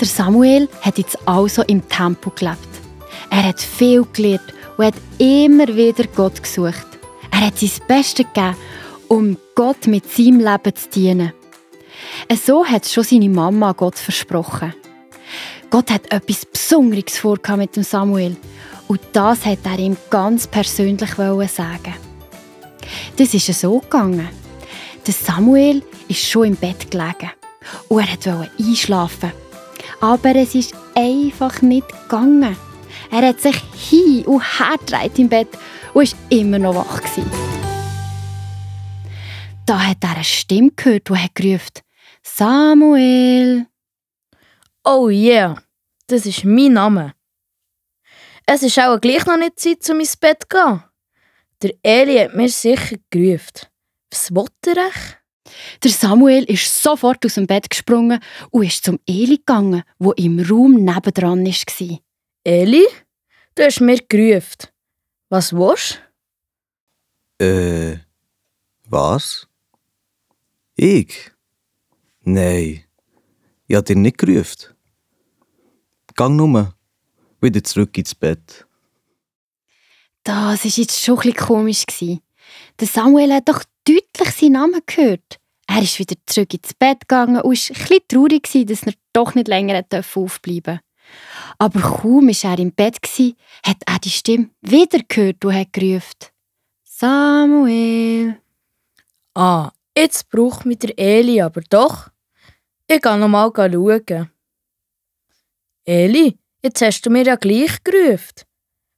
Der Samuel hat jetzt also im Tempel gelebt. Er hat viel gelernt und hat immer wieder Gott gesucht. Er hat sein Bestes gegeben, um Gott mit seinem Leben zu dienen. So hat schon seine Mama Gott versprochen. Gott hat etwas Besonderes vor mit dem Samuel und das hat er ihm ganz persönlich sagen. Das ist so gegangen. Der Samuel ist schon im Bett gelegen und er wollte einschlafen. Aber es ist einfach nicht gegangen. Er hat sich hin und her gedreht im Bett und war immer noch wach. Da hat er eine Stimme gehört, die hat gerufen: Samuel! Oh yeah, das ist mein Name. Es ist auch gleich noch nicht Zeit, um ins Bett zu gehen. Der Eli hat mir sicher gerufen. Was will er? Der Samuel ist sofort aus dem Bett gesprungen und ist zum Eli gegangen, der im Raum nebendran war. Eli, du hast mir gerufen. Was willst du? Was? Ich? Nein, ich habe dir nicht gerufen. Gang nur wieder zurück ins Bett. Das war jetzt schon ein bisschen komisch. Der Samuel hat doch deutlich seinen Namen gehört. Er ist wieder zurück ins Bett gegangen und war ein bisschen traurig, dass er doch nicht länger aufbleiben durfte. Aber kaum war er im Bett, hat er die Stimme wieder gehört und hat gerufen: Samuel! Ah, jetzt braucht mich der Eli aber doch. Ich gehe noch mal schauen. Eli, jetzt hast du mir ja gleich gerufen.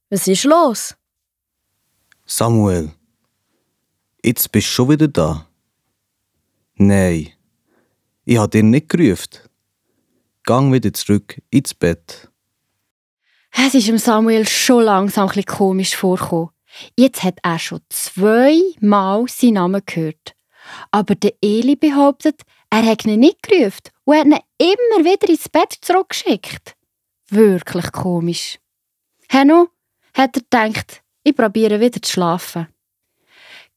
Was ist los? Samuel, jetzt bist du schon wieder da. Nein, ich habe dir nicht gerufen. Gang wieder zurück ins Bett. Es ist dem Samuel schon langsam ein bisschen komisch vorgekommen. Jetzt hat er schon 2-mal seinen Namen gehört. Aber der Eli behauptet, er hat ihn nicht gerufen und hat ihn immer wieder ins Bett zurückgeschickt. Wirklich komisch. Henno hat er gedacht, ich probiere wieder zu schlafen.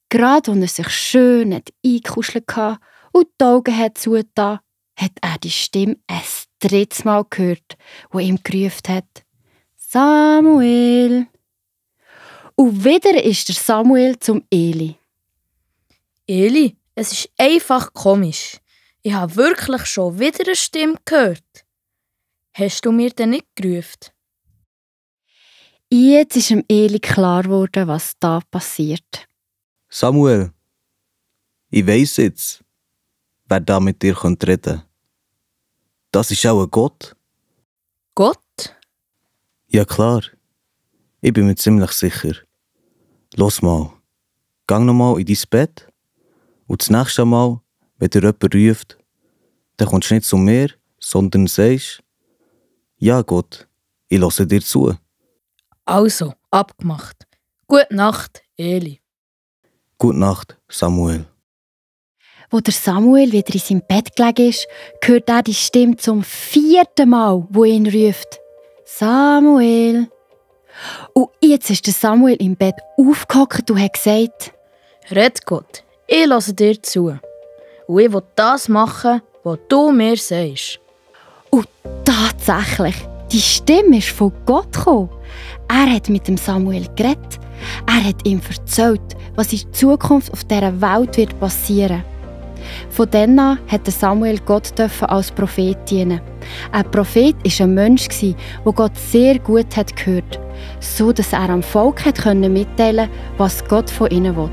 Gerade als er sich schön eingekuschelt hatte und die Augen zugetan, hat er die Stimme ein 3. Mal gehört, die ihm gerufen hat: Samuel! Und wieder ist der Samuel zum Eli. Eli, es ist einfach komisch. Ich habe wirklich schon wieder eine Stimme gehört. Hast du mir denn nicht gerufen? Jetzt ist dem Eli klar geworden, was da passiert. Samuel, ich weiss jetzt, wer da mit dir reden kann. Das ist auch ein Gott. Gott? Ja klar, ich bin mir ziemlich sicher. Los mal, gang noch mal in dein Bett und das nächste Mal, wenn dir jemand ruft, dann kommst du nicht zu mir, sondern sagst: Ja Gott, ich höre dir zu. Also, abgemacht. Gute Nacht, Eli. Gute Nacht, Samuel. Wo der Samuel wieder in seinem Bett gelegen ist, hört er die Stimme zum 4. Mal, wo ihn ruft: Samuel! Und jetzt ist der Samuel im Bett aufgehockt und hat gesagt: Red Gott, ich höre dir zu. Und ich will das machen, was du mir sagst. Und tatsächlich, die Stimme ist von Gott gekommen. Er hat mit dem Samuel geredet. Er hat ihm erzählt, was in Zukunft auf dieser Welt wird passieren. Von dann an hat Samuel Gott als Prophet dienen. Ein Prophet war ein Mensch, der Gott sehr gut gehört hat, so dass er am Volk mitteilen konnte, was Gott von ihnen will.